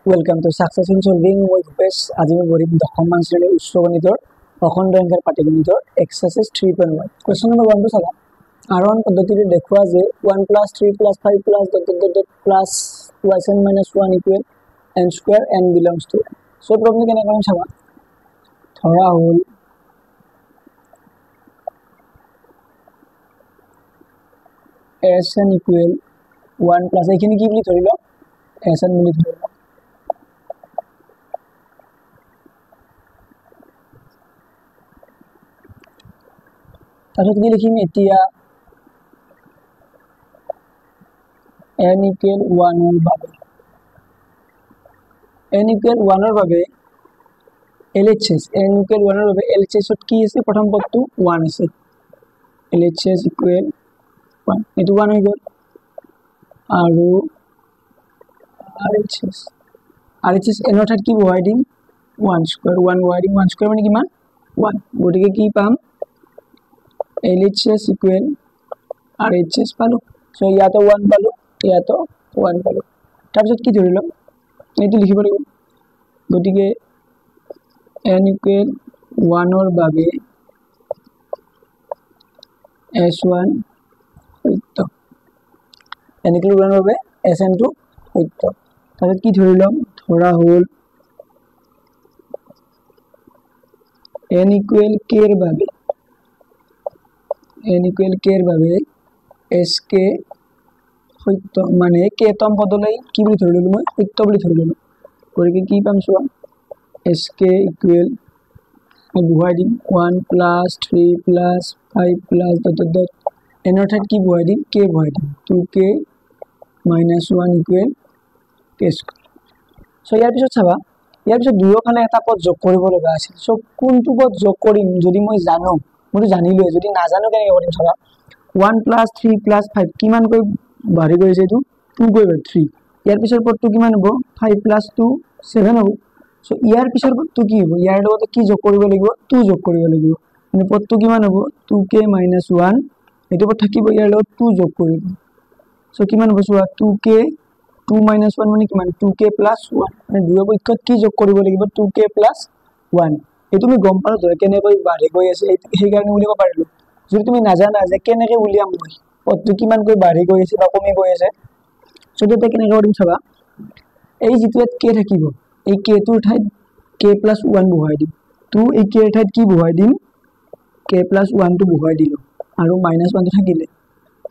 Welcome to success in solving. মই ভূপেশ। আজি মই পঢ়িম দশমমান শ্ৰেণীৰ উচ্চ গণিতৰ অখণ্ড সংখ্যাৰ পাটীগণিতৰ এক্সাৰচাইজ 3.1। কুৱেশ্যন নম্বৰ 1টো চাবা। আৰোহণ পদ্ধতিৰে দেখুওৱা যে 1 plus 3 plus 5 plus dot dot dot dot plus twice n minus 1 equal n square, n belongs to n. So problem কেনেকৈ কৰিম চাবা। ধৰা হ'ল এছ এন ইকুৱেল 1 প্লাছ, এইখিনি কি বুলি ধৰি লওঁ, এছ এন বুলি ধৰি লওঁ। তাৰপিছত কি লিখিম এতিয়া, এন ইকুৱেল 1ৰ বাবে, এন ইকুৱেল 1ৰ বাবে L H S, n equal 1ৰ বাবে এল এইচ এছত কি আছে, প্ৰথম পদটো 1 আছে, এল এইচ এছ ইকুৱেল 1, এইটো 1 হৈ গ'ল। আৰু R H S, R H S এনৰ ঠাইত কি বহাই দিম, 1 স্কুৱেৰ, 1 বহাই দিম, 1 স্কুৱেৰ মানে কিমান, 1। গতিকে কি পাম, L H S equal R H S পালোঁ। চ' ইয়াতো 1 পালোঁ, ইয়াতো 1 পালোঁ। তাৰপিছত কি ধৰি ল'ম, এইটো লিখিব লাগিব। গতিকে এন ইকুৱেল 1ৰ বাবে এছ 1 সত্য, এন ইকুৱেল 1ৰ বাবে এছ এনটো সত্য। তাৰপিছত কি ধৰি ল'ম, ধৰা হ'ল এন ইকুৱেল কেৰ বাবে, এন ইকুৱেল কেৰ বাবে এছ কে সত্য, মানে কেতম পদলৈ কি বুলি ধৰি ল'লোঁ মই, সত্য বুলি ধৰি ল'লোঁ। গতিকে কি পাম চোৱা, এছ কে ইকুৱেল বহুৱাই দিম 1 plus 3 plus 5 plus dot dot dot, এনৰ ঠাইত কি বহুৱাই দিম, কে বহুৱাই দিম, 2 কে মাইনাছ 1 ইকুৱেল কে স্কুৱেৰ। চ' ইয়াৰ পিছত চাবা, ইয়াৰ পিছত দুয়োফালে এটা পদ যোগ কৰিব লগা আছিল। চ' কোনটো পদ যোগ কৰিম যদি মই জানো, মইতো জানিলোৱে, যদি নাজানো কেনেকৈ কৰিম চাবা। 1 প্লাছ 3 প্লাছ 5 কিমানকৈ বাঢ়ি গৈছে, এইটো 2 গৈ 3। ইয়াৰ পিছৰ পদটো কিমান হ'ব, 5 প্লাছ 2 7 হ'ব। চ' ইয়াৰ পিছৰ পদটো কি হ'ব, ইয়াৰ লগতে কি যোগ কৰিব লাগিব, 2 যোগ কৰিব লাগিব। মানে পদটো কিমান হ'ব, 2 কে মাইনাছ 1, এইটো পদ থাকিব, ইয়াৰ লগত 2 যোগ কৰিব। চ' কিমান হ'ব চোৱা, 2 কে 2 মাইনাছ 1 মানে কিমান, 2 কে প্লাছ 1। মানে দুয়ো পক্ষত কি যোগ কৰিব লাগিব, 2 কে প্লাছ 1। এইটো তুমি গম পালা ধৰা কেনেকৈ বাঢ়ি গৈ আছে, সেইকাৰণে উলিয়াব পাৰিলোঁ। যদি তুমি নাজানা যে কেনেকৈ উলিয়াম মই, পদটো কিমানকৈ বাঢ়ি গৈ আছে বা কমি গৈ আছে, চ' তেতিয়া কেনেকৈ কৰিম চাবা। এই যিটো ইয়াত কে থাকিব, এই কেটোৰ ঠাইত কে প্লাছ 1 বহুৱাই দিম। 2 এই কেৰ ঠাইত কি বহুৱাই দিম, কে প্লাছ 1টো বহুৱাই দিলোঁ আৰু মাইনাছ 1টো থাকিলে।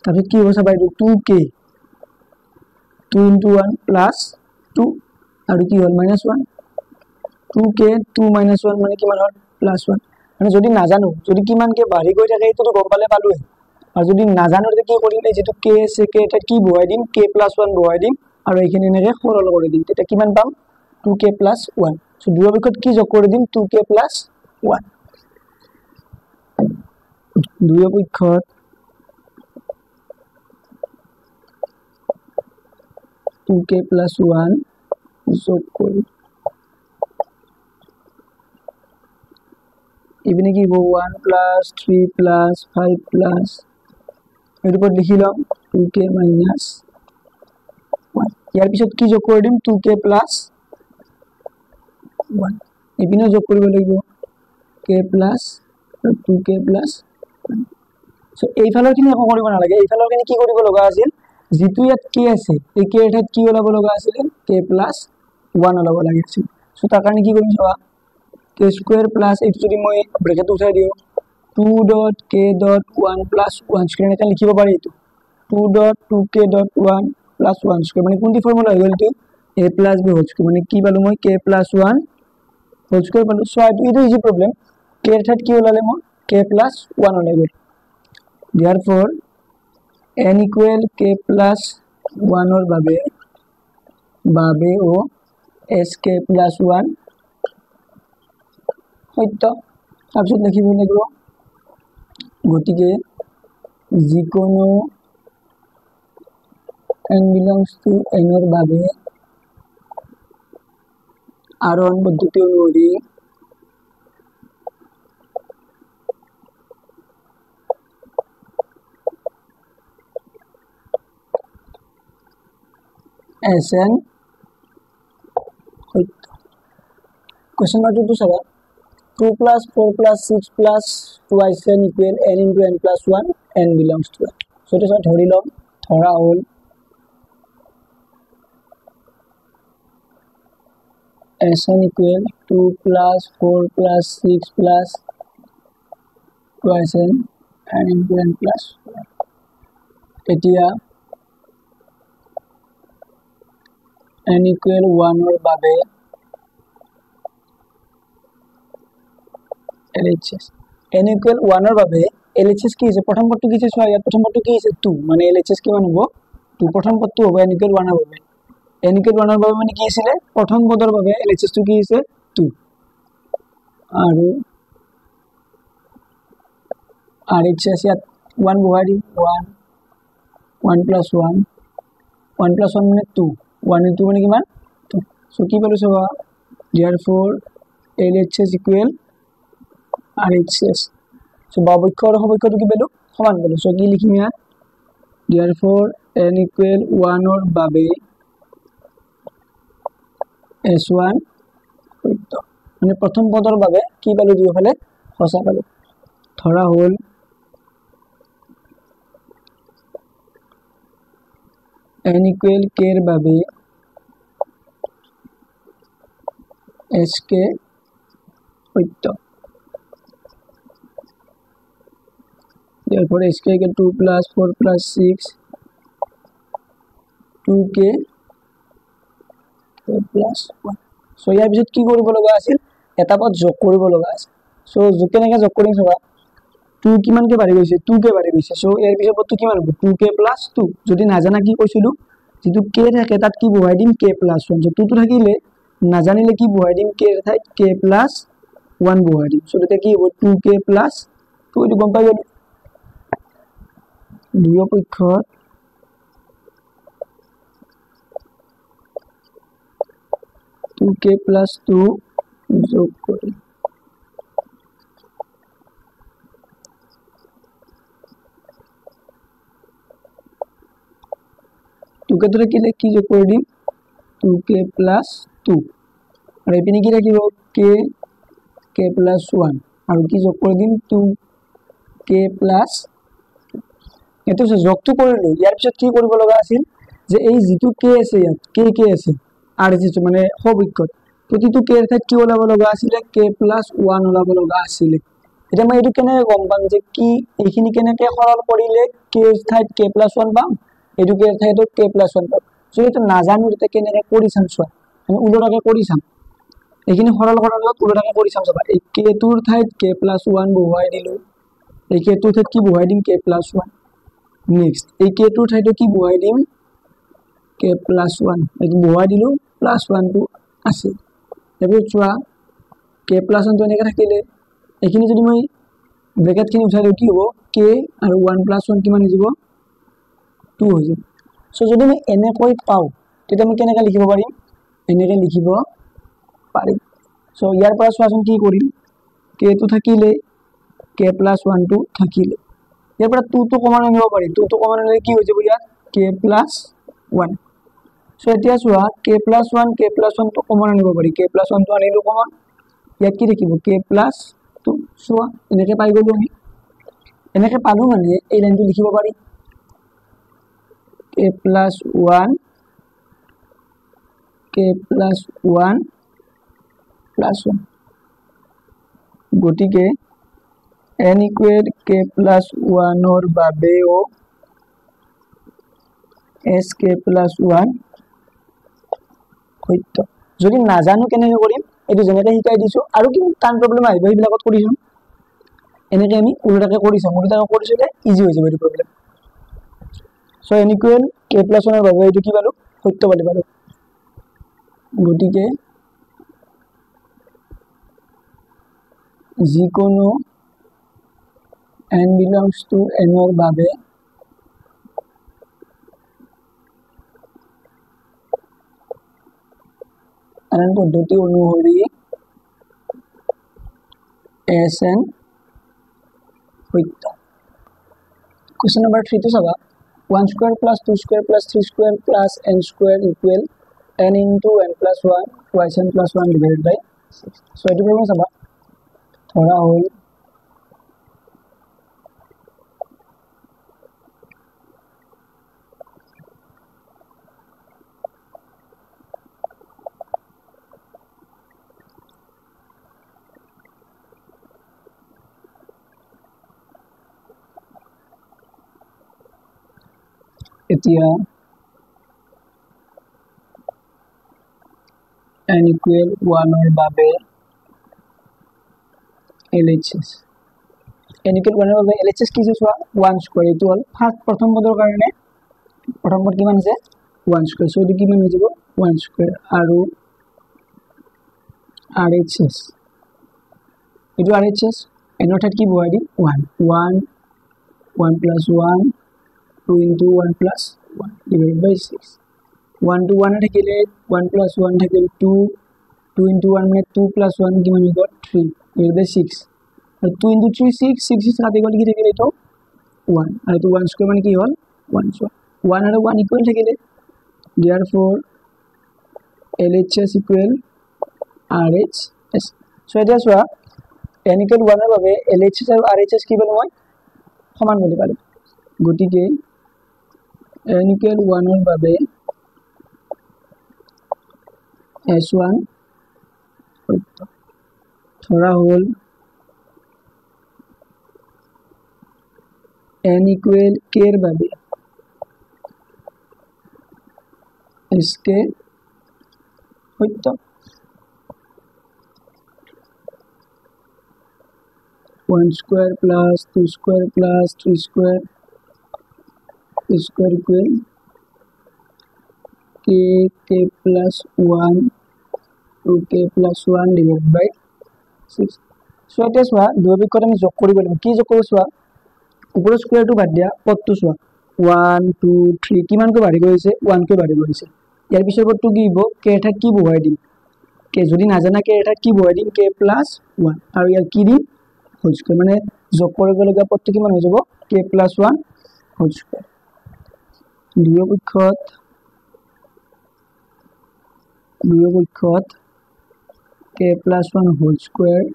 তাৰপিছত কি হ'ব চাবা, এইটো 2 কে 2 ইণ্টু 1 প্লাছ 2 আৰু কি হ'ল মাইনাছ 1, 2 কে 2 মাইনাছ 1 মানে কিমান হ'ল, প্লাছ 1। মানে যদি নাজানো, যদি কিমানকে বাঢ়ি গৈ থাকে এইটোতো গম পালে পালোৱে, আৰু যদি নাজানো তেতিয়া কি কৰিম, এই যিটো কে আছে কে ঠাইত কি বহুৱাই দিম, কে প্লাছ 1 বহুৱাই দিম আৰু এইখিনি এনেকৈ সৰল কৰি দিম। তেতিয়া কিমান পাম, 2 কে প্লাছ 1। চ' দুয়োপক্ষত কি যোগ কৰি দিম, 2 কে প্লাছ 1। দুয়োপক্ষত 2 কে প্লাছ 1 যোগ কৰি ইপিনে কি হ'ব, 1 প্লাছ 3 প্লাছ 5 প্লাছ এইটোৰ ওপৰত লিখি ল'ম 2 কে মাইনাছ 1। ইয়াৰ পিছত কি যোগ কৰি দিম, 2 কে প্লাছ 1। ইপিনেও যোগ কৰিব লাগিব কে প্লাছ 2 কে প্লাছ 1। চ' এইফালৰখিনি একো কৰিব নালাগে। এইফালৰখিনি কি কৰিব লগা আছিল, যিটো ইয়াত কে আছে এই কেৰ ঠাইত কি ওলাব লগা আছিলে, কে প্লাছ 1 ওলাব লাগিছিল। চ' তাৰ কাৰণে কি কৰিম চাবা, কে স্কুৱেৰ প্লাছ এইটো যদি মই ব্ৰেকেট উঠাই দিওঁ, 2 dot K dot 1 plus 1 square এনেকৈ লিখিব পাৰি। এইটো 2 ডট 2 কে ডট 1 প্লাছ 1 স্কুৱেৰ মানে কোনটো ফৰ্মুলা হৈ গ'ল, এইটো A plus B whole square মানে কি পালোঁ মই, কে প্লাছ 1 হোল স্কুৱেৰ পালোঁ। চ' এইটো ইজি প্ৰব্লেম। কেৰ ঠাইত কি ওলালে মোৰ, কে প্লাছ 1 ওলাই গ'ল। দেয়াৰফৰ এন ইকুৱেল কে প্লাছ 1ৰ বাবে ও এছ কে প্লাছ 1 সত্য। তাৰপিছত লিখিব লাগিব, গতিকে যিকোনো এন বিলংছ টু এনৰ বাবে আৰোহণ পদ্ধতি অনুসৰি এছ এন সত্য। কুৱেশ্যন নম্বৰ টুটো চাবা, 2 plus 4 plus 6 plus twice n equal n into n plus 1, n belongs to n. So এইটো চোৱা, ধৰি ল'ম, ধৰা হ'ল Sn equal 2 plus 4 plus 6 plus twice n, n into n plus 1. এতিয়া n equal 1 ৰ বাবে LHS, n equal 1 ৰ বাবে LHS কি হৈছে, প্ৰথম পদটো কি হৈছে চোৱা, ইয়াত প্ৰথম পদটো কি হৈছে 2, মানে LHS কিমান হ'ব 2, প্ৰথম পদটো হ'ব n equal 1 ৰ বাবে। n equal 1 ৰ বাবে মানে কি আছিলে, প্ৰথম পদৰ বাবে LHS টো কি হৈছে 2, আৰু RHS ইয়াত 1 বহাই দিম, 1 1 plus 1, 1 plus 1 মানে 2, 1 into মানে কিমান 2। So কি পালো চাবা, therefore LHS equal RHS। So বাওঁপক্ষ আৰু সোঁপক্ষটো কি পালো, সমান পালো। So কি লিখিম ইয়াত, therefore n equal 1 ৰ বাবে S1 সত্য, মানে প্ৰথম পদৰ বাবে কি পালো, দুয়োফালে সঁচা পালো। ধৰা হ'ল n equal k ৰ বাবে SK সত্য। Therefore SK equal 2 plus 4 plus 6 2k plus 1। So ইয়াৰ পিছত কি কৰিব লগা আছিল, এটা পদ যোগ কৰিব লগা আছিল। So যোগ কেনেকৈ যোগ কৰিম চাবা, 2 কিমানকে বাঢ়ি গৈছে, 2k বাঢ়ি গৈছে। So ইয়াৰ পিছত পদটো কিমান হ'ব, 2k plus 2। যদি নাজানা কি কৈছিলো, যিটো k থাকে তাত কি বহাই দিম, k plus 1। So 2 টো থাকিলে নাজানিলে কি বহাই দিম, k ৰ ঠাইত k plus 1 বহাই দিম। So তেতিয়া কি হ'ব, 2k plus 2, এইটো গম পাই গ'লো। দুয়ো পক্ষত 2k plus 2 যোগ কৰি 2k টো থাকিলে কি যোগ কৰি দিম, 2k plus 2, আৰু এইপিনে কি থাকিব, k, k plus 1, আৰু কি যোগ কৰি দিম, 2k plus 2। এইটো যোগটো কৰিলো। ইয়াৰ পিছত কি কৰিব লগা আছিল, যে এই যিটো k আছে ইয়াত, k k আছে r যিটো মানে সোঁপক্ষত, প্ৰতিটো k ৰ ঠাইত কি ওলাব লগা আছিলে, k plus 1 ওলাব লগা আছিলে। এতিয়া মই এইটো কেনেকৈ গম পাম যে কি এইখিনি কেনেকৈ সৰল কৰিলে k ৰ ঠাইত k plus 1 পাম, এইটো k ৰ ঠাইতো k plus 1 পাম। যদি এইটো নাজানো তেতিয়া কেনেকৈ কৰি চাম চোৱা, আমি ওলোটাকৈ কৰি চাম। এইখিনি সৰল কৰাৰ লগত ওলোটাকৈ কৰি চাম চাবা। এই k টোৰ ঠাইত k plus 1 বহুৱাই দিলো, এই k টোৰ ঠাইত কি বহুৱাই দিম, k plus 1। Next এই k টোৰ ঠাইতো কি বহুৱাই দিম, k plus 1, এইটো বহুৱাই দিলো, প্লাছ 1 টো আছে। তাৰপিছত চোৱা k plus 1 টো এনেকৈ থাকিলে, এইখিনি যদি মই ব্ৰেকেটখিনি উঠাই দিওঁ কি হ'ব, k আৰু 1 প্লাছ 1 কিমান হৈ যাব, 2 হৈ যাব। চ' যদি মই এনেকৈ পাওঁ তেতিয়া মই কেনেকৈ লিখিব পাৰিম, এনেকৈ লিখিব পাৰিম। চ' ইয়াৰ পৰা চোৱাচোন কি কৰিম, k টো থাকিলে, k plus 1 টো থাকিলে, ইয়াৰ পৰা 2 টো কমন আনিব পাৰিম। 2 টো কমন আনিলে কি হৈ যাব ইয়াত, k plus 1। চ' এতিয়া চোৱা k plus 1, k plus 1 টো কমন আনিব পাৰি, k plus 1 টো আনিলো কমন, ইয়াত কি থাকিব, k plus 2। চোৱা এনেকৈ পাই গ'লো আমি, এনেকৈ পালো মানে এই লাইনটো লিখিব পাৰি, k plus 1, k plus 1 plus 1। গতিকে n equal k plus 1 ৰ বাবেও SK plus 1 সত্য। যদি নাজানো কেনেকৈ কৰিম, এইটো যেনেকৈ শিকাই দিছো, আৰু কি টান প্ৰব্লেম আহিব সেইবিলাকত কৰি চাম। এনেকৈ আমি ওলোটাকৈ কৰি চাম, ওলোটাকৈ কৰি চালে ইজি হৈ যাব এইটো problem. So n equal k plus 1 ৰ বাবে এইটো কি পালো, সত্য বুলি পালো। গতিকে যিকোনো n belongs to n ৰ বাবে সাধাৰণ পদ্ধতি অনুসৰি Sn সত্য। কুৱেশ্যন নম্বৰ 3 টো চাবা, 1 square plus 2 square plus 3 square plus n square equal n into n plus 1, twice n plus 1 divided by 6। So এইটো প্ৰব্লেম চাবা, ধৰা হ'ল এতিয়া n equal 1 ৰ বাবে LHS, n equal 1 ৰ বাবে LHS কি আছে চোৱা, 1 স্কয়াৰ। এইটো হ'ল ফাৰ্ষ্ট প্ৰথম পদৰ কাৰণে, প্ৰথম পদ কিমান আছে 1 স্কয়াৰ, সো এইটো কিমান হৈ যাব 1 স্কয়াৰ। আৰু RHS, এইটো RHS n ৰ ঠাইত কি বহাই দিম 1 1 1 plus 1 2 into 1 plus 1 divided by 6। 1 to 1 থাকিলে 1 plus 1 থাকিল 2, 2 into 1 মানে 2 plus 1 কিমান হৈ গ'ল 3 divided by 6। আৰু 2 into 3 6, 6 6 কাটি গ'ল কি থাকিল এইটো 1, আৰু এইটো 1 square মানে কি হ'ল 1 square। 1 আৰু 1 equal থাকিলে therefore LHS equal RHS। So এতিয়া চোৱা n equal 1 ৰ বাবে LHS আৰু RHS কি পালো মই সমান বুলি পালো। গতিকে n equal 1 ৰ বাবে S1 সত্য। ধৰা হ'ল n equal k ৰ বাবে SK সত্য। 1 square plus 2 square plus 3 square square equal k k plus 1 2k plus 1 divided by 6। So এতিয়া চোৱা দুয়োপক্ষত আমি যোগ কৰিব লাগিব। কি যোগ কৰোঁ চোৱা, ওপৰৰ স্কোৱাৰটো বাদ দিয়া, পদটো চোৱা 1 2 3 কিমানকৈ বাঢ়ি গৈছে, 1 কৈ বাঢ়ি গৈছে। ইয়াৰ পিছৰ পদটো কি হ'ব, k ৰ ঠাইত কি বহুৱাই দিম, k যদি নাজানা k ৰ ঠাইত কি বহুৱাই দিম, k plus 1, আৰু ইয়াৰ কি দিম হোল স্কোৱাৰ, মানে যোগ কৰিবলগীয়া পদটো কিমান হৈ যাব k plus 1 whole square. দুয়োপক্ষত k plus 1 whole square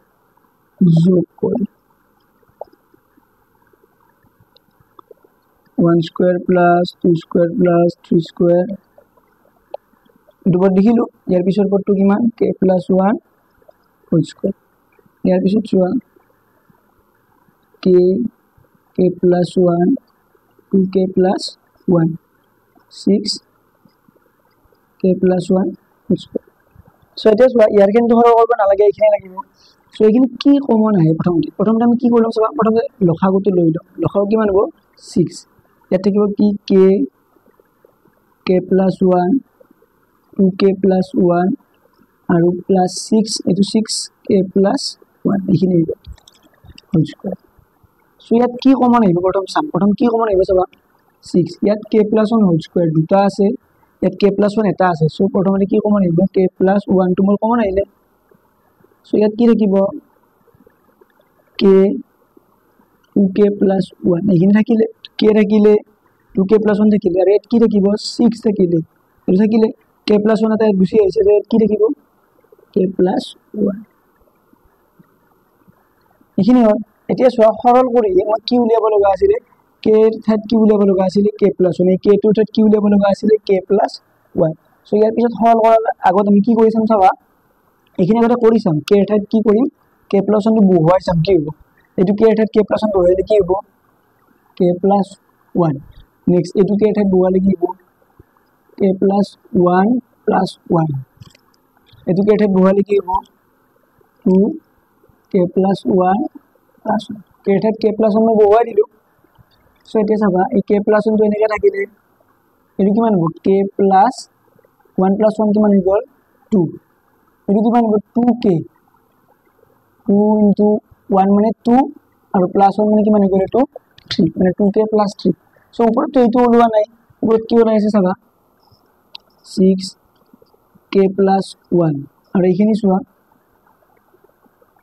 যোগ কৰি 1 square plus 2 square plus 3 square এইটো পদ দেখিলোঁ। ইয়াৰ পিছৰ পদটো কিমান k plus 1 whole square। ইয়াৰ পিছত চোৱা k k plus 1 2k plus 1 6 k plus 1 whole square। So এতিয়া চোৱা ইয়াৰ কিন্তু সৰল কৰিব নালাগে, এইখিনি লাগিব। So এইখিনি কি কমন আহে, প্ৰথমতে আমি কি কৰিম চাবা, প্ৰথমতে লসাগুটো লৈ লওঁ। লসাগু কিমান হ'ব 6, ইয়াত থাকিব কি k k plus 1 2k plus 1 আৰু প্লাছ 6, এইটো 6k plus 1 এইখিনি আহিব হোল স্কোৱাৰ। So ইয়াত কি কমন আহিব প্ৰথম চাম, প্ৰথম কি কমন আহিব চাবা 6, ইয়াত k plus 1 whole square দুটা আছে, ইয়াত k plus 1 এটা আছে। So প্ৰথমতে কি কমন আহিব k plus 1 টো মোৰ কমন আহিলে। So ইয়াত কি থাকিব k 2k plus 1 এইখিনি থাকিলে, k থাকিলে 2k plus 1 থাকিলে, আৰু ইয়াত কি থাকিব 6 থাকিলে, এইটো থাকিলে k plus 1 এটা গুচি আহিছে, ইয়াত কি থাকিব k plus 1 এইখিনি হ'ল। এতিয়া চোৱা সৰল কৰি মই কি উলিয়াব লগা আছিলে, k ৰ ঠাইত কি উলিয়াব লগা আছিলে k plus 1, এই k টোৰ ঠাইত কি উলিয়াব লগা আছিলে k plus 1। So ইয়াৰ পিছত সৰল কৰাৰ আগত আমি কি কৰি চাম চাবা, এইখিনি আগতে কৰি চাম k ৰ ঠাইত কি কৰিম k plus 1 টো বহুৱাই চাম কি হ'ব। এইটো k ৰ ঠাইত k plus 1 বহুৱালে কি হ'ব k plus 1, next এইটো k ৰ ঠাইত বহুৱালে কি হ'ব k plus 1 plus 1, এইটো k ৰ ঠাইত বহুৱালে কি হ'ব 2 k plus 1 plus 1, k ৰ ঠাইত k plus 1 মই বহুৱাই দিলোঁ। So এতিয়া চাবা এই k plus 1 টো এনেকৈ থাকিলে এইটো কিমান হ'ব k plus 1 plus 1 কিমান হৈ গ'ল 2, এইটো কিমান হ'ব 2k, 2 into 1 মানে 2 আৰু প্লাছ 1 মানে কিমান হৈ গ'ল এইটো 3, মানে 2k plus 3। So ওপৰততো এইটো ওলোৱা নাই, ওপৰত কি ওলাই আছে চাবা 6k plus 1, আৰু এইখিনি চোৱা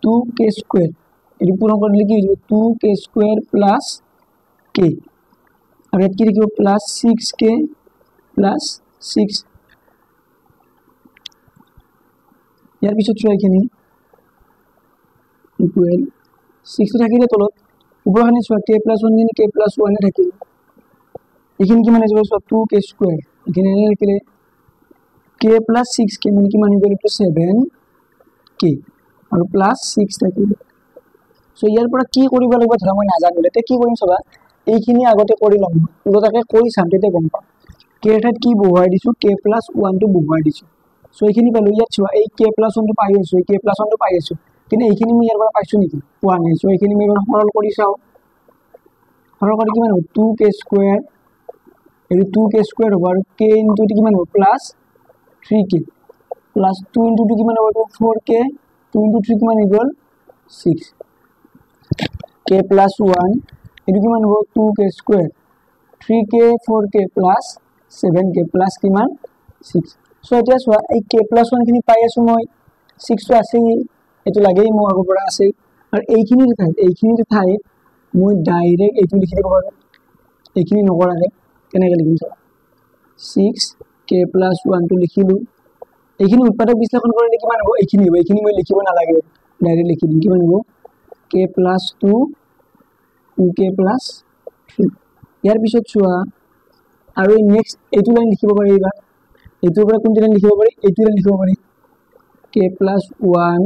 2k square, এইটো পূৰণ কৰিলে কি হৈ যাব 2k square plus k, আৰু ইয়াত কি থাকিব প্লাছ 6k plus 6। ইয়াৰ পিছত চোৱা এইখিনি ইকুৱেল ছিক্সটো থাকিলে তলত, ওপৰখিনি চোৱা কে প্লাছ ওৱানখিনি কে প্লাছ ওৱানে থাকিল, এইখিনি কিমান হৈ যাব চোৱা টু কে স্কুৱেৰ, এইখিনি এনে থাকিলে কে প্লাছ ছিক্স কে মানে কিমান হৈ গ'ল এইটো ছেভেন কে আৰু প্লাছ ছিক্স থাকিল। চ' ইয়াৰ পৰা কি কৰিব লাগিব ধৰা মই নাজানো, তেতিয়া কি কৰিম চাবা, এইখিনি আগতে কৰি ল'ম, ওলোটাকৈ কৰি চাম তেতিয়া গম পাম। কেৰ ঠাইত কি বহুৱাই দিছোঁ, কে প্লাছ ওৱানটো বহুৱাই দিছোঁ। চ' এইখিনি পালোঁ, ইয়াত চোৱা এই কে প্লাছ ওৱানটো পাই আছোঁ, এই কে প্লাছ ওৱানটো পাই আছোঁ, কিন্তু এইখিনি মই ইয়াৰ পৰা পাইছোঁ নেকি, পোৱা নাই। চ' এইখিনি মই সৰল কৰি চাওঁ, সৰল কৰি কিমান হ'ব টু কে স্কুৱেৰ, এইটো টু কে স্কুৱেৰ হ'ব আৰু কে ইনটু কিমান হ'ব plus three K plus two into two কিমান হ'ব এইটো four K, two into three কিমান হৈ গ'ল ছিক্স, কে প্লাছ ওৱান এইটো কিমান হ'ব two K square, three K four K plus seven K plus কিমান ছিক্স। চ' এতিয়া চোৱা এই কে প্লাছ ওৱানখিনি পাই আছোঁ মই, ছিক্সটো আছেই, এইটো লাগেই মোৰ আগৰ পৰা আছেই, আৰু এইখিনিৰ ঠাইত মই ডাইৰেক্ট এইটো লিখি দিব পাৰোঁ, এইখিনি নকৰাকৈ কেনেকৈ লিখিম চোৱা, ছিক্স কে প্লাছ ওৱানটো লিখিলোঁ, এইখিনি উৎপাদক বিশ্লেষণ কৰিলে কিমান হ'ব এইখিনি হ'ব, এইখিনি মই লিখিব নালাগে, ডাইৰেক্ট লিখি দিম, কিমান হ'ব K plus two two K plus three. ইয়াৰ পিছত চোৱা আৰু নেক্সট এইটো লাইন লিখিব পাৰি, এইবাৰ এইটোৰ পৰা কোনটো লাইন লিখিব পাৰি, এইটো লাইন লিখিব পাৰি, K plus one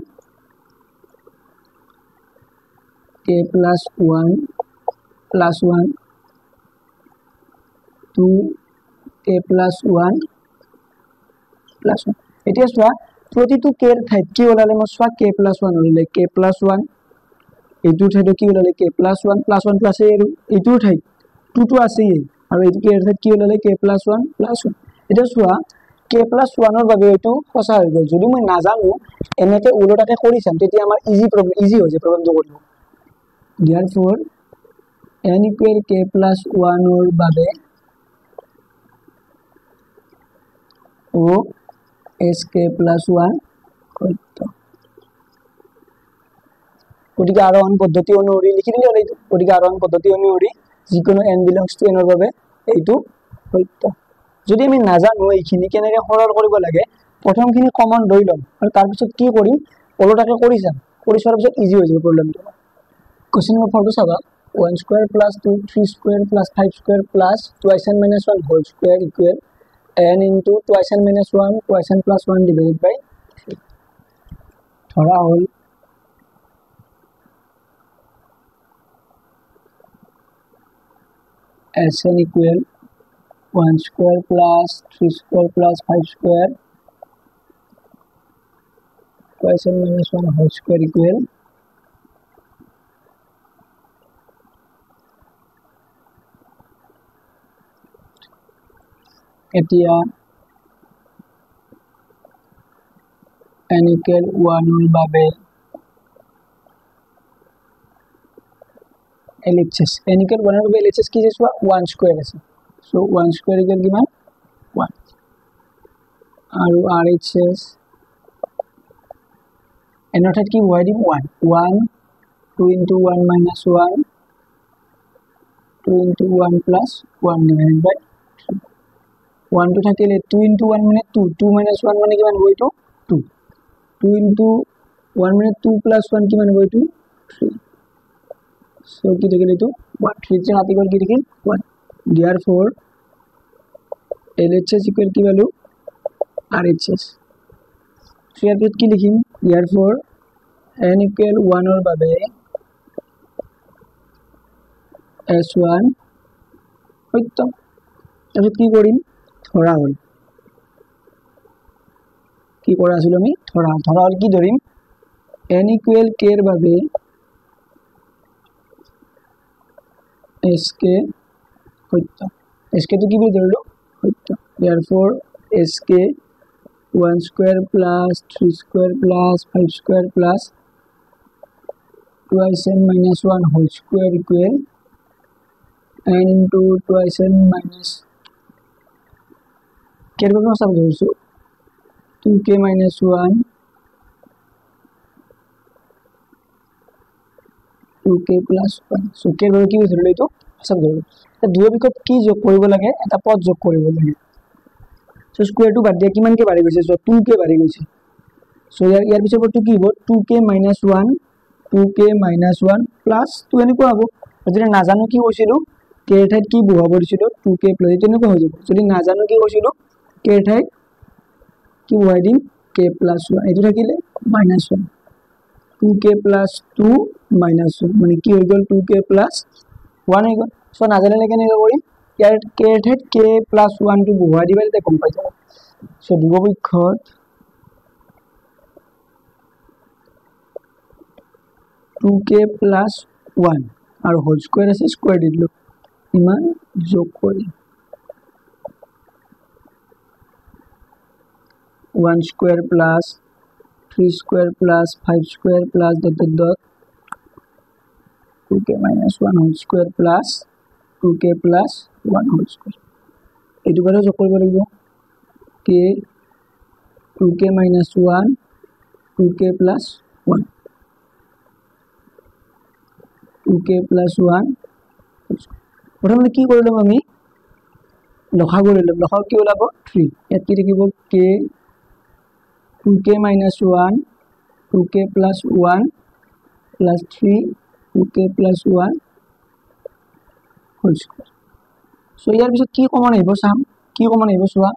K plus one plus one two K plus one plus one. এতিয়া চোৱা প্ৰতিটো কেৰ ঠাইত কি ওলালে, মই চোৱা কে প্লাছ ওৱান ওলালে, কে প্লাছ ওৱান এইটোৰ ঠাইতো কি ওলালে কে প্লাছ ওৱান, প্লাছ ওৱানটো আছেই, আৰু এইটোৰ ঠাইত টুটো আছেই, আৰু এইটো কেৰ ঠাইত কি ওলালে K plus one plus one. এতিয়া চোৱা কে প্লাছ ওৱানৰ বাবে এইটো সঁচা হৈ গ'ল। যদি মই নাজানো এনেকৈ ওলোটাকৈ কৰি চাম তেতিয়া আমাৰ ইজি প্ৰব্লেম, ইজি হৈ যায় প্ৰব্লেমটো কৰিব। Therefore N equal K plus ওৱানৰ বাবে O S K plus one সত্য। গতিকে আৰোহণ পদ্ধতি অনুসৰি লিখি দিলে হ'ল এইটো। গতিকে আৰোহণ পদ্ধতি অনুসৰি যিকোনো এন বিলংছ টু এনৰ বাবে এইটো সত্য। যদি আমি নাজানো এইখিনি কেনেকৈ সৰল কৰিব লাগে, প্ৰথমখিনি কমন লৈ ল'ম আৰু তাৰপিছত কি কৰিম ওলোটাকৈ কৰি যাম, কৰি চোৱাৰ পিছত ইজি হৈ যাব প্ৰব্লেমটো। কুৱেশ্যন নম্বৰ ফ'ৰটো চাবা, one square plus two three square plus five square plus twice N minus one whole square equal N into twice N minus one twice N plus one divided by three. ধৰা হ'ল S N equal one square plus three square plus five square twice N minus one whole square equal এতিয়া N equal ওৱানৰ বাবে L H S, N equal ওৱানৰ বাবে L H S কি আছে চোৱা, ওৱান স্কুৱেৰ আছে, চ' ওৱান স্কুৱেৰ ইকুৱেল কিমান ওৱান, আৰু আৰ এইচ এছ এনৰ ঠাইত কি বহাই দিম one, one two into one minus one two into one plus one divide by three, ওৱানটো থাকিলে টু ইণ্টু ওৱান মানে টু, টু মাইনাছ ওৱান মানে কিমান হ'ব এইটো টু, টু ইণ্টু ওৱান মানে টু প্লাছ ওৱান কিমান হ'ব এইটো থ্ৰী, চ' কি থাকিল এইটো ওৱান, থ্ৰী কাটি গ'ল কি থাকিল one. Therefore L H S equal কি পালোঁ আৰ এইচ এছ। চ' ইয়াৰ পিছত কি লিখিম, দিয়াৰ ফ'ৰ এন ইকুৱেল ওৱানৰ বাবে এছ ওৱান সত্য। তাৰপিছত কি কৰিম, ধৰা হ'ল কি কৰা আছিলোঁ আমি, ধৰা হ'ল, ধৰা হ'ল কি ধৰিম, এন ইকুৱেল কেৰ বাবে এছ কে সত্য, এছ কেটো কি বুলি ধৰিলোঁ সত্য। Therefore S K one square plus three square plus five square plus twice N minus one whole square equal N into twice N minus কেৰ বাবে সঁচা বুলি ধৰিছোঁ two K minus one two K plus one. So কেৰ বাবে কি বুলি ধৰিলোঁ এইটো সঁচা বুলি ধৰিলোঁ। দুয়োবিকত কি যোগ কৰিব লাগে, এটা পদ যোগ কৰিব লাগে। চ' স্কুৱেৰটো বাদ দিয়া কিমানকে বাঢ়ি গৈছে, চ' টু কে বাঢ়ি গৈছে, চ' ইয়াৰ পিছৰ পদটো কি হ'ব, two k minus one, two k minus one plus two এনেকুৱা হ'ব। যদি নাজানো কি কৈছিলোঁ, কেৰ ঠাইত কি বহুৱাব দিছিলোঁ, টু কে প্লাছ, এইটো এনেকুৱা হৈ যাব। যদি নাজানো কি কৈছিলোঁ, কেৰ ঠাইত কি বহুৱাই দিম, কে প্লাছ ওৱান, এইটো থাকিলে minus one, two k plus two minus one, মানে কি হৈ গ'ল, টু কে প্লাছ ওৱান হৈ গ'ল। চ' নাজানিলে কেনেকৈ কৰিম, ইয়াৰ কেৰ ঠাইত কে প্লাছ ওৱানটো বহুৱাই দিবা, তেতিয়া গম পাই যাব। চ' ধ্ৰুৱপক্ষত টু কে প্লাছ ওৱান আৰু হোল স্কুৱেৰ আছে, স্কুৱেৰ দি দিলোঁ, ইমান যোগ কৰি one square plus three square plus five square plus dot dot dot two k minus one whole square plus two k plus one whole square. এইটো বাৰু যোগ কৰিব লাগিব, k two k minus one two k plus one, two k plus one. প্ৰথমতে কি কৰি ল'ম আমি, লসাগু লৈ ল'ম। লসাগু কি ওলাব, থ্ৰী, ইয়াত কি থাকিব, k two k minus one two k plus one plus three two k plus one whole square. So ইয়াৰ পিছত কি কমন আহিব চাম, কি কমন আহিব চোৱা,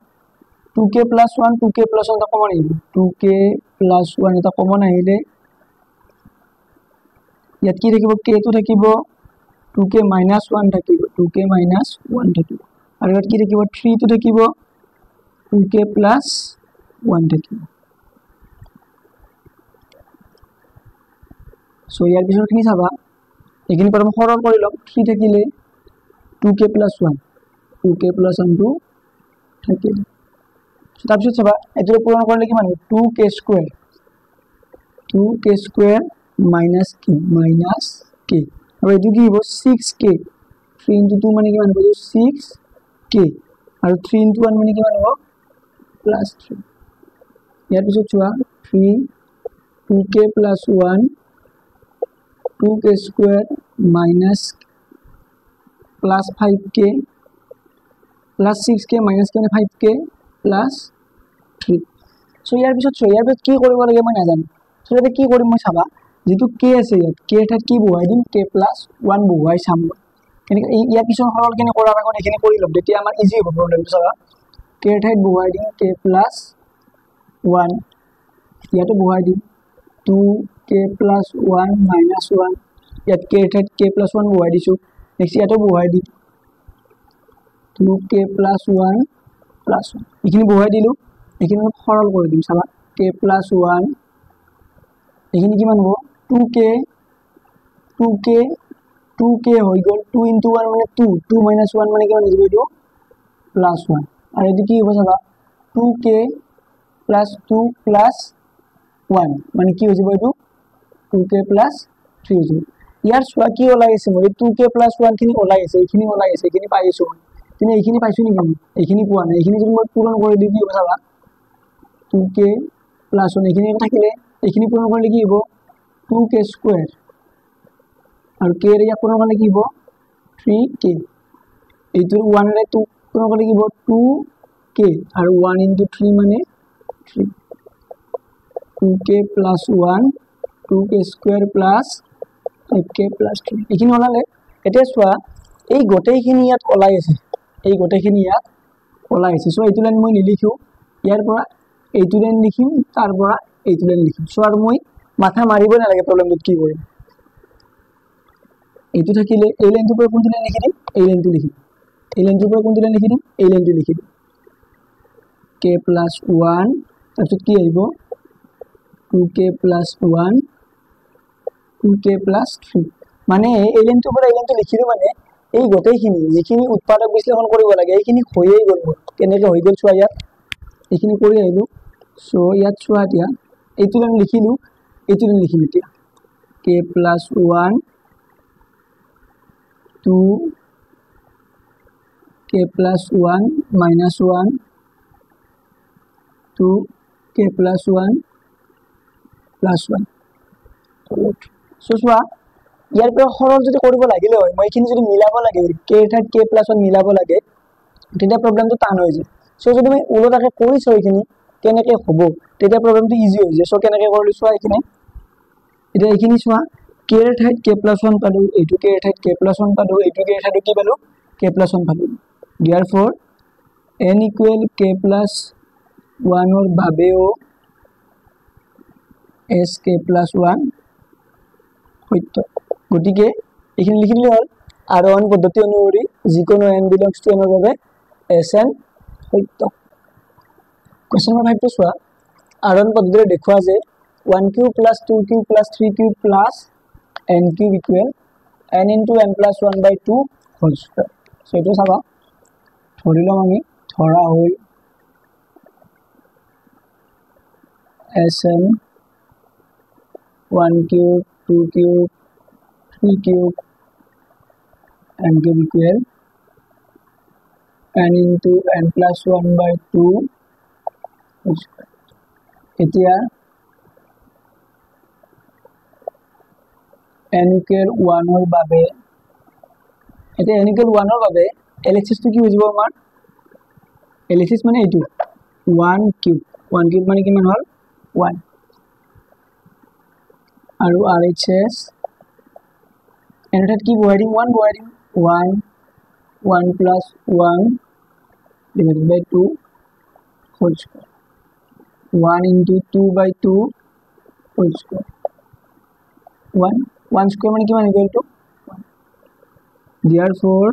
two k plus one, two k plus one এটা কমন আহিব, টু কে প্লাছ ওৱান এটা কমন আহিলে ইয়াত কি থাকিব, কেটো থাকিব, টু কে মাইনাছ ওৱান থাকিব, টু কে মাইনাছ ওৱান থাকিব, আৰু ইয়াত কি থাকিব, থ্ৰীটো থাকিব, টু কে প্লাছ ওৱান থাকিব। চ' ইয়াৰ পিছৰখিনি চাবা, এইখিনি প্ৰথম সৰল কৰি ল'ম। থ্ৰী থাকিলে two k plus one, two k plus ওৱানটো থাকিলে। তাৰপিছত চাবা, এইটো পূৰণ কৰিলে কিমান হ'ব, two k square, two k square minus k, minus k, আৰু এইটো কি হ'ব, six k, three into two মানে কিমান হ'ব, ছিক্স কে, আৰু থ্ৰী ইণ্টু ওৱান মানে কিমান হ'ব, প্লাছ থ্ৰী। ইয়াৰ পিছত চোৱা, three two k plus one two k square minus plus five k plus six k minus k মানে five k plus three. So ইয়াৰ পিছত চোৱা, ইয়াৰ পিছত কি কৰিব লাগে মই নাজানো। চ' ইয়াতে কি কৰিম মই চাবা, যিটো কে আছে ইয়াত, কে ঠাইত কি বহুৱাই দিম, কে প্লাছ ওৱান বহুৱাই চাম মই। কেনেকৈ ইয়াৰ কিছুমান সৰল কেনে কৰাৰ আগত এইখিনি কৰি ল'ম, তেতিয়া আমাৰ ইজি হ'ব প্ৰব্লেমটো। চাবা, কে ঠাইত বহুৱাই দিম কে প্লাছ ওৱান, ইয়াতো বহুৱাই দিম two k plus one minus one, ইয়াত কে ঠাইত কে প্লাছ ওৱান বহুৱাই দিছোঁ। নেক্সট ইয়াতো বহুৱাই দিম two k plus one plus one, এইখিনি বহুৱাই দিলোঁ। এইখিনি অলপ সৰল কৰি দিম, চাবা, কে প্লাছ ওৱান, এইখিনি কিমান হ'ব, two k two k two k হৈ গ'ল, টু ইণ্টু ওৱান মানে টু, টু মাইনাছ ওৱান মানে কিমান হৈ যাব, এইটো প্লাছ ওৱান, আৰু এইটো কি হ'ব চাবা, two k plus two plus one মানে কি হৈ যাব, এইটো টু কে প্লাছ থ্ৰী হৈ যাব। ইয়াৰ চোৱা কি ওলাই আছে মোৰ, এই টু কে প্লাছ ওৱানখিনি ওলাই আছে, এইখিনি ওলাই আছে, এইখিনি পাই আছোঁ মই, কিন্তু এইখিনি পাইছোঁ নেকি মই, এইখিনি পোৱা নাই। এইখিনি যদি মই পূৰণ কৰি দিওঁ কি হ'ব চাবা, টু কে প্লাছ ওৱান এইখিনি থাকিলে, এইখিনি পূৰণ কৰিলে কি হ'ব, টু কে স্কুৱেৰ, আৰু কে ইয়াক পূৰণ কৰিলে কি হ'ব, থ্ৰী কে, এইটোৰ ওৱানেৰে টু পূৰণ কৰিলে কি হ'ব, টু কে, আৰু ওৱান ইণ্টু থ্ৰী মানে three, two k plus one two k square plus five k plus three, এইখিনি ওলালে। এতিয়া চোৱা, এই গোটেইখিনি ইয়াত ওলাই আছে, এই গোটেইখিনি ইয়াত ওলাই আছে। চ' এইটো লাইন মই নিলিখোঁ, ইয়াৰ পৰা এইটো লাইন লিখিম, তাৰ পৰা এইটো লাইন লিখিম। চ' আৰু মই মাথা মাৰিবই নালাগে প্ৰব্লেমটোত কি কৰিম। এইটো থাকিলে এই লাইনটোৰ পৰা কোনটো লাইন লিখি দিম, এই লাইনটো লিখিম, এই লাইনটোৰ পৰা কোনটো লাইন লিখি দিম, এই লাইনটো লিখি দিম, কে প্লাছ ওৱান, তাৰপিছত কি আহিব, two k plus one two k plus three, মানে এই লাইনটোৰ পৰা এই লাইনটো লিখিলোঁ মানে এই গোটেইখিনি যিখিনি উৎপাদক বিশ্লেষণ কৰিব লাগে এইখিনি হৈয়েই গ'ল মোৰ। কেনেকৈ হৈ গ'ল চোৱা, ইয়াত এইখিনি কৰি আহিলোঁ। চ' ইয়াত চোৱা, এতিয়া এইটো লাইন লিখিলোঁ, এইটো লাইন লিখিম এতিয়া, k plus one two k plus one minus one two k plus one plus one. So চোৱা, ইয়াৰ পৰা সৰল যদি কৰিব লাগিলে হয়, মই এইখিনি যদি মিলাব লাগে, কে ঠাইত কে প্লাছ ওৱান মিলাব লাগে, তেতিয়া প্ৰব্লেমটো টান হৈ যায়। চ' যদি মই ওলোটাকৈ কৰি চাওঁ এইখিনি, কেনেকৈ হ'ব, তেতিয়া প্ৰব্লেমটো ইজি হৈ যায়। চ' কেনেকৈ কৰিলোঁ চোৱা এইখিনি। এতিয়া এইখিনি চোৱা, কেৰ ঠাইত কে প্লাছ ওৱান পালোঁ, এইটো কেৰ ঠাইত কে প্লাছ ওৱান পালোঁ, এইটো কেৰ ঠাইতো কি পালোঁ, কে প্লাছ ওৱান পালোঁ। Therefore n equal k plus ওৱানৰ বাবেও এছ কে প্লাছ ওৱান সত্য। গতিকে এইখিনি লিখি দিলে হ'ল। আৰোহণ পদ্ধতি অনুসৰি যিকোনো এন বিলংছ টু এনৰ বাবে এছ এন সত্য। কুৱেশ্যন নম্বৰ 5টো চোৱা, আৰোহণ পদ্ধতিৰে দেখুওৱা যে 1 cube plus 2 cube plus 3 cube plus n cube equal n into n plus 1 by 2 whole square. So এইটো চাবা, ধৰি ল'ম আমি, ধৰা হ'ল S n 1 cube 2 cube 3 cube n cube equal n into n plus 1 by 2 whole square. এতিয়া n equal 1ৰ বাবে, এতিয়া n equal 1ৰ বাবে LHS টো কি হৈ যাব আমাৰ, LHS মানে এইটো 1 কিউব, 1 কিউব মানে কিমান হ'ল 1, আৰু RHS n ঠাইত কি বহাই দিম, 1 বহাই দিম, 1 1 plus 1 divided by 2 whole square, 1 into 2 by 2 whole square, 1 1 square মানে কিমান equal to 1। Therefore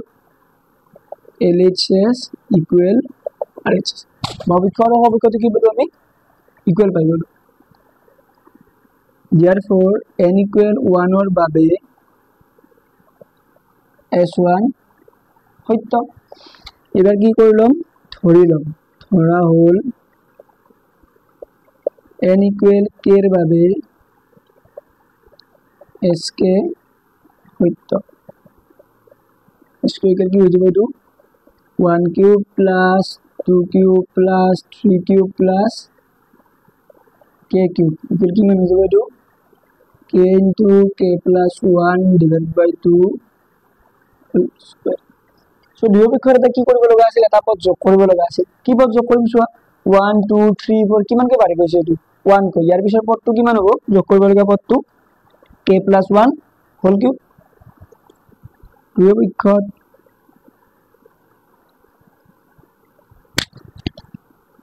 LHS equal RHS। বাওপক্ষ আৰু সোঁপক্ষটো কি পালো আমি, ইকুৱেল পাই গ'লো। Therefore n equal 1ৰ বাবে S1 সত্য। এবাৰ কি কৰি ল'ম, ধৰি ল'ম, ধৰা হ'ল n equal k ৰ বাবে SK সত্য। SK equal কি হৈ যাব এইটো 1 cube plus 2 cube plus 3 cube plus k cube equal কিমান হৈ যাব এইটো k into k plus 1 divided by 2 square। So দুয়োপক্ষৰ এটা কি কৰিব লগা আছিল, এটা পদ যোগ কৰিব লগা আছিল। কি পদ যোগ কৰিম চোৱা, 1 2 3 4 কিমানকে বাঢ়ি গৈছে এইটো 1 কৈ। ইয়াৰ পিছৰ পদটো কিমান হ'ব, যোগ কৰিব লগা পদটো k plus 1 whole cube। দুয়োপক্ষত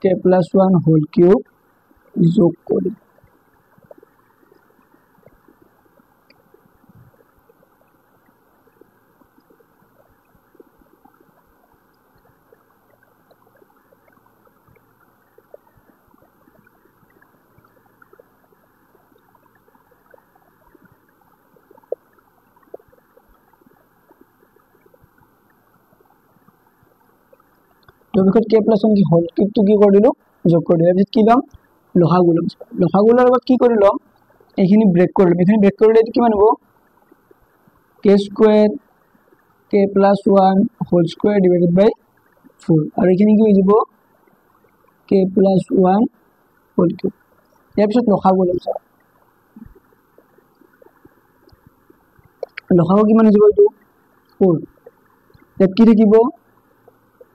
k plus 1 whole cube যোগ কৰি দুয়োপক্ষত k plus 1 কি হোল কিউবটো কি কৰি দিলো, যোগ কৰি দিলো। ইয়াৰ পিছত কি ল'ম, লসাগু ল'ম। লসাগু লোৱাৰ আগত কি কৰি ল'ম, এইখিনি ব্ৰেক কৰি ল'ম। এইখিনি ব্ৰেক কৰিলে এইটো কিমান হ'ব, k square k plus 1 whole square divided by 4, আৰু এইখিনি কি হৈ যাব k plus 1 whole cube. ইয়াৰ পিছত লসাগু ল'ম। লসাগু কিমান হৈ যাব এইটো 4, ইয়াত কি থাকিব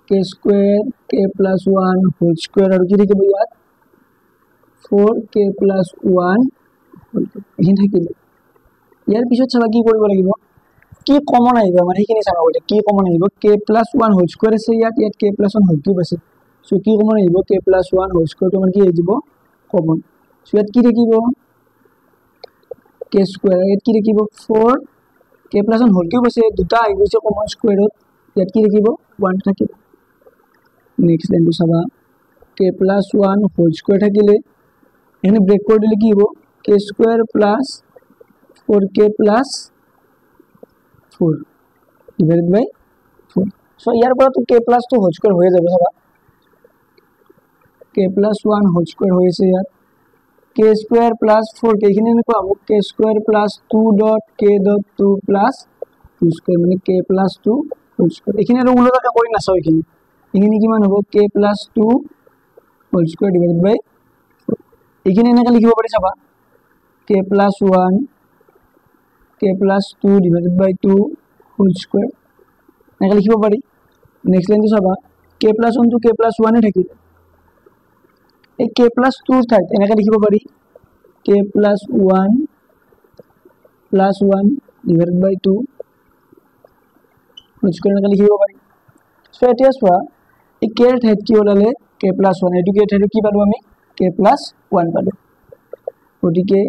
k square k plus 1 whole square, আৰু কি থাকিব ইয়াত 4k plus 1 whole cube, এইখিনি থাকিল। ইয়াৰ পিছত চাবা কি কৰিব লাগিব, কি কমন আহিব আমাৰ সেইখিনি চাবা। গ'লে কি কমন আহিব, k plus 1 whole square আছে ইয়াত, ইয়াত k plus 1 whole cube আছে। চ' কি কমন আহিব, k plus 1 whole square আমাৰ কি আহি যাব কমন। চ' ইয়াত কি থাকিব k square, ইয়াত কি থাকিব 4 k plus 1 whole cube আছে, দুটা আহি গৈছে কমন স্কুৱেৰত, ইয়াত কি থাকিব 1 থাকিব। নেক্সট লাইনটো চাবা, k plus 1 whole square থাকিলে এখানে ব্ৰেক কৰি দিলে কি হ'ব, k square plus 4k plus 4 divided by 4। So ইয়াৰ পৰাতো k plus 2 whole square হৈ যাব। চাবা k plus 1 whole square হৈ আছে ইয়াত, k square plus 4k এইখিনি এনেকুৱা হ'ব k square plus 2 dot k dot 2 plus 2 square মানে k plus 2 whole square। এইখিনি আৰু ওলোটাকে কৰি নাচাওঁ, এইখিনি এইখিনি কিমান হ'ব k plus 2 whole square divided by 4। এইখিনি এনেকৈ লিখিব পাৰি চাবা, k plus 1 k plus 2 divided by 2 whole square এনেকৈ লিখিব পাৰি। নেক্সট লাইনটো চাবা, k plus 1 to k plus 1 থাকিল, এই কে প্লাছ টুৰ ঠাইত এনেকৈ লিখিব পাৰি k plus one plus one divided by two whole square এনেকৈ লিখিব পাৰি। চ' এতিয়া চোৱা এই কেৰ ঠাইত কি ওলালে কে প্লাছ ওৱান, এইটো কেৰ ঠাইত কি পালোঁ আমি কে প্লাছ ওৱান পালোঁ। গতিকে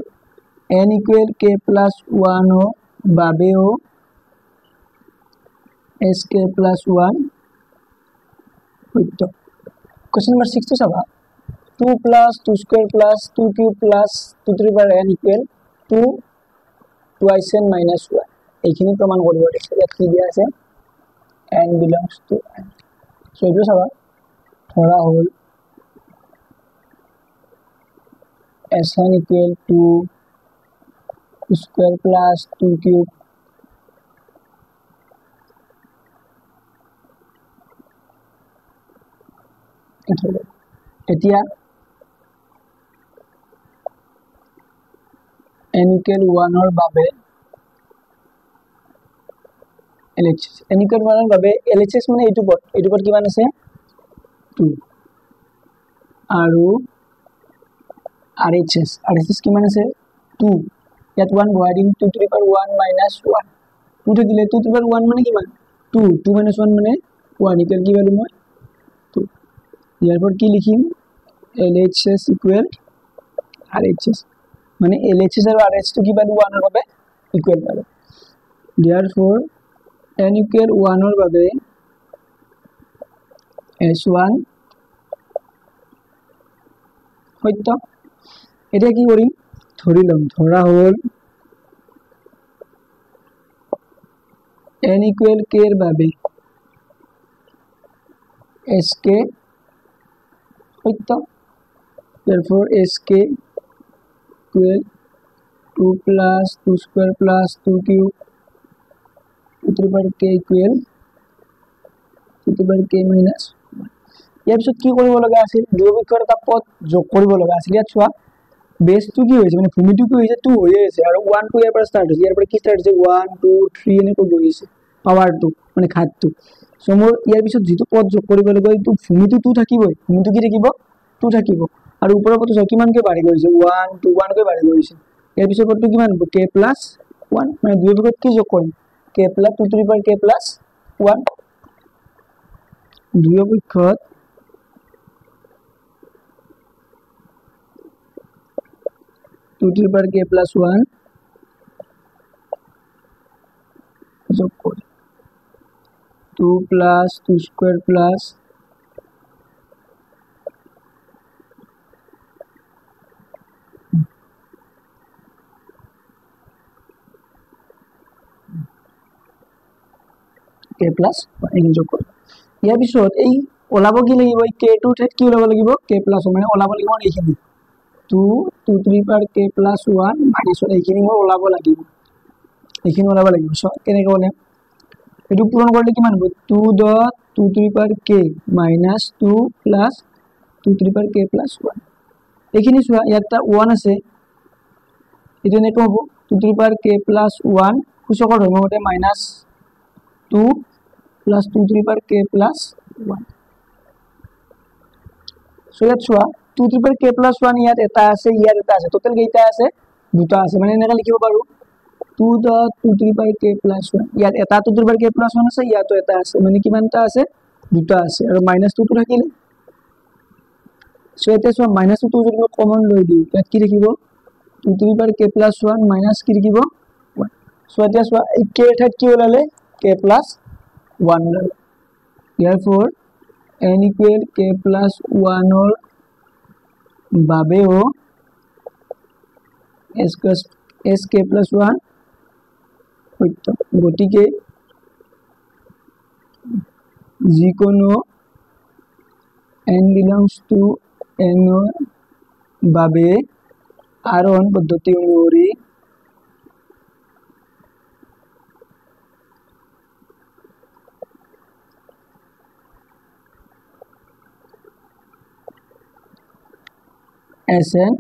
এন ইকুৱেল কে প্লাছ ওৱানৰ বাবেও এছ কে প্লাছ ওৱান সত্য। কুৱেশ্যন নম্বৰ ছিক্সটো চাবা, two plus two square plus two cube plus two three power n equal to twice n minus one, এইখিনি প্ৰমাণ কৰিব দিছে। ইয়াত কি দিয়া আছে এন বিলংছ টু এন। চ' এইটো চাবা, ধৰা হ'ল S n equal to square plus two cube এতিয়া এন ইকুৱেল ওৱানৰ বাবে L H S, n equal ওৱানৰ বাবে এল এইচ এছ মানে এইটো পদ, এইটো পদ কিমান আছে টু, আৰু R H S, R H S কিমান আছে টু, ইয়াত ওৱান বহাই দিম, two to the power one minus one, two থাকিলে টু টু পাৱাৰ ওৱান মানে কিমান টু, টু মাইনাছ ওৱান মানে ওৱান ইকুৱেল কি পালোঁ মই টু। ইয়াৰ পৰা কি লিখিম L H S equal R H S, মানে এল এইচ এছ আৰু আৰ এইচটো কি পালোঁ ওৱানৰ বাবে ইকুৱেল পালোঁ। দিয়াৰ ফ'ৰ এন ইকুৱেল ওৱানৰ বাবে এছ ওৱান সত্য। এতিয়া কি কৰিম, ধৰি ল'ম ধৰা হ'ল এন ইকুৱেল কেৰ বাবে এছ কে সত্য, therefore sk equal 2 plus 2 square plus 2 cube 2 to the power k equal 2 to the power k minus 1। ইয়াৰ পিছত কি কৰিব লগা আছিল, দুয়োপক্ষৰ এটা পদ যোগ কৰিব লগা আছিল। ইয়াত চোৱা বেছটো কি হৈছে, মানে ভূমিটো কি হৈছে টু হৈয়ে আছে, আৰু ওৱান টু ইয়াৰ পৰা ষ্টাৰ্ট হৈছে, ইয়াৰ পৰা কি ষ্টাৰ্ট হৈছে ওৱান টু থ্ৰী এনেকৈ গৈ আছে পাৱাৰটো মানে ঘাতটো। চ' মোৰ ইয়াৰ পিছত যিটো পদ যোগ কৰিব লাগিব এইটো ভূমিটো টু থাকিবই, ভূমিটো কি থাকিব টু থাকিব, আৰু ওপৰৰ পদটো চাওক কিমানকৈ বাঢ়ি গৈছে ওৱান টু ওৱানকৈ বাঢ়ি গৈছে। ইয়াৰ পিছৰ পদটো কিমান হ'ব কে প্লাছ ওৱান, মানে দুই পক্ষত কি যোগ কৰিম k plus two to the power k plus one. দুয়ো পক্ষত two to the power k plus one যোগ কৰি two plus two square plus k plus এইখিনি যোগ কৰিম। ইয়াৰ পিছত এই ওলাব কি লাগিব, এই কে টুৰ ঠাইত কি ওলাব লাগিব কে প্লাছ ওৱান, মানে ওলাব লাগিব এইখিনি two two three power k plus one minus one, এইখিনি মোৰ ওলাব লাগিব, এইখিনি ওলাব লাগিব। চ' কেনেকৈ ওলাম, এইটো পূৰণ কৰিলে কিমান হ'ব two dot two three power k minus two plus two three power k plus one. এইখিনি চোৱা ইয়াত এটা ওৱান আছে, এইটো এনেকৈ হ'ব two three power k plus one, সূচকৰ ধৰ্মমতে minus two plus two three power k plus one. So ইয়াত চোৱা two three power k plus one ইয়াত এটা আছে, ইয়াত এটা আছে, টোটেল কেইটা আছে দুটা আছে, মানে এনেকৈ লিখিব পাৰোঁ two dot two three power k plus one, ইয়াত এটা two three power k plus one আছে, ইয়াতো এটা আছে, মানে কিমানটা আছে দুটা আছে, আৰু মাইনাছ টুটো থাকিলে। চ' এতিয়া চোৱা মাইনাছ টুটো যদি মই কমন লৈ দিওঁ ইয়াত কি থাকিব two three power k plus one minus কি থাকিব ওৱান। চ' এতিয়া চোৱা এই কেৰ ঠাইত কি ওলালে কে প্লাছ ওৱান ওলালে। ইয়াৰ for n equal k plus ওৱানৰ বাবেও s plus s k plus one সত্য। গতিকে যিকোনো এন বিলংছ টু এনৰ বাবে আৰোহণ পদ্ধতি অনুসৰি এছ এন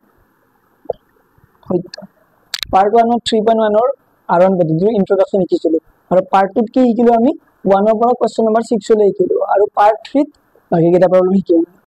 সত্য। পাৰ্ট ওৱানত 3.1ৰ আৰোহণ পদ্ধতিৰ ইন্ট্ৰডাকশ্যন শিকিছিলোঁ, আৰু পাৰ্ট টুত কি শিকিলোঁ আমি ওৱানৰ পৰা কুৱেশ্যন নম্বৰ ছিক্সলৈ শিকিলোঁ, আৰু পাৰ্ট থ্ৰীত বাকীকেইটা প্ৰব্লেম শিকিলোঁ।